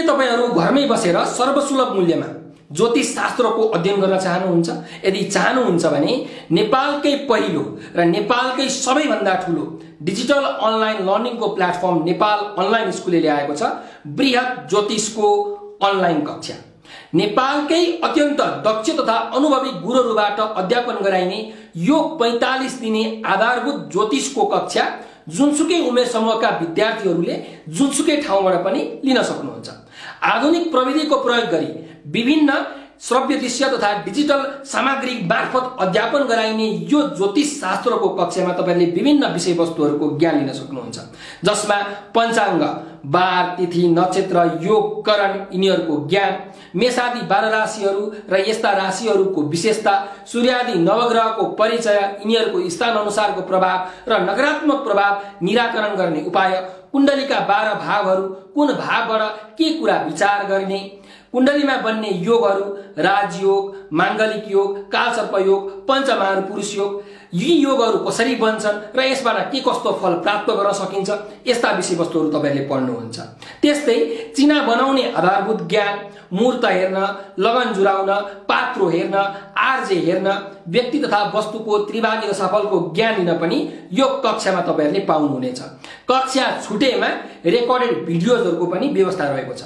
तपाईहरु घरमै बसेर सर्वसुलभ मूल्यमा ज्योतिष शास्त्रको अध्ययन गर्न चाहनुहुन्छ? यदि चाहनुहुन्छ भने नेपालकै पहिलो र नेपालकै सबैभन्दा ठूलो डिजिटल अनलाइन लर्निङको प्लेटफर्म नेपाल अनलाइन स्कुलले ल्याएको छ बृहत ज्योतिषको अनलाइन कक्षा। नेपालकै अत्यन्त दक्ष तथा अनुभवी गुरुहरुबाट अध्यापन गराइने यो 45 दिने आधारभूत ज्योतिषको कक्षा जुनसुकै उमेर समूहका विद्यार्थीहरूले जुनसुकै ठाउँबाट पनि लिन सक्नुहुन्छ। आधुनिक प्रविधिको प्रयोग गरी विभिन्न श्रव्य दृश्य तथा डिजिटल सामग्री मार्फत अध्यापन गराइने यो ज्योतिष शास्त्रको कक्षामा तपाईले विभिन्न विषयवस्तुहरूको ज्ञान लिन सक्नुहुन्छ, जसमा पञ्चाङ्ग, बार, तिथि, नक्षत्र, योग, करण यिनीहरूको ज्ञान, मेषादि 12 राशिहरू र यस्ता राशिहरूको विशेषता, सूर्यादि नवग्रहको परिचय, यिनीहरूको स्थान अनुसारको प्रभाव र नकारात्मक प्रभाव निराकरण गर्ने उपाय, कुण्डलीका 12 भावहरू, कुन भावबाट के कुरा विचार गर्ने, कुण्डलीमा बन्ने योगहरू, राजयोग, मांगलिक योग, कालसर्प योग, पञ्चमहापुरुष योग, यी योगहरू कसरी बन्छन् र यसबाट के कस्तो फल प्राप्त गर्न सकिन्छ, यस्ता विषयवस्तुहरू तपाईले पढ्नुहुन्छ। त्यस्तै चिना बनाउने आधारभूत ज्ञान, मुहूर्त हेर्न, लगन जुराउन, पात्रो हेर्न, आर्जे हेर्न, व्यक्ति तथा वस्तुको त्रिभागी राशिफलको ज्ञान लिन पनि यो कक्षामा तपाईहरुले पाउनुहुनेछ। कक्षा छुटेमा रेकर्डेड भिडियोजहरुको पनि व्यवस्था रहेको छ।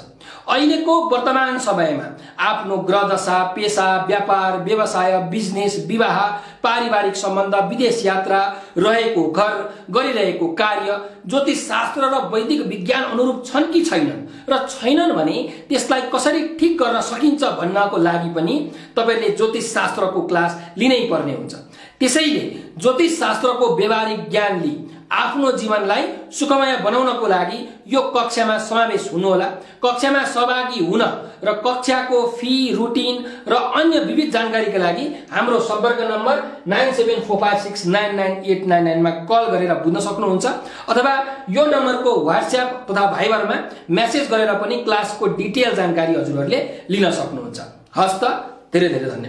अहिलेको वर्तमान समयमा आफ्नो ग्रहदशा, पेशा, व्यापार, व्यवसाय, बिजनेस, विवाह, पारिवारिक सम्बन्ध, विदेश यात्रा, रहेको घर, गरिरहेको कार्य ज्योतिष शास्त्र र वैदिक विज्ञान अनुरूप छन् कि छैनन् र छैनन् भने त्यसलाई कसरी ठीक गर्न सकिन्छ भन्नको लागि पनि तपाईले ज्योतिष शास्त्रको क्लास लिनै पर्ने हुन्छ। त्यसैले ज्योतिष शास्त्रको व्यावहारिक ज्ञान लिई आफ्नो जीवनलाई सुखमय बनाउनको लागि यो कक्षामा समावेश हुनुहोला। कक्षामा सहभागी हुन र कक्षाको फी, रुटिन र अन्य विविध जानकारीका लागि हाम्रो सम्पर्क नम्बर 9745699899 मा कल गरेर बुझ्न सक्नुहुन्छ, अथवा यो नम्बरको व्हाट्सएप तथा भाइबरमा मेसेज गरेर पनि क्लासको डिटेल जानकारी हजुरहरूले लिन सक्नुहुन्छ। हस्त धेरै धेरै धन्यवाद।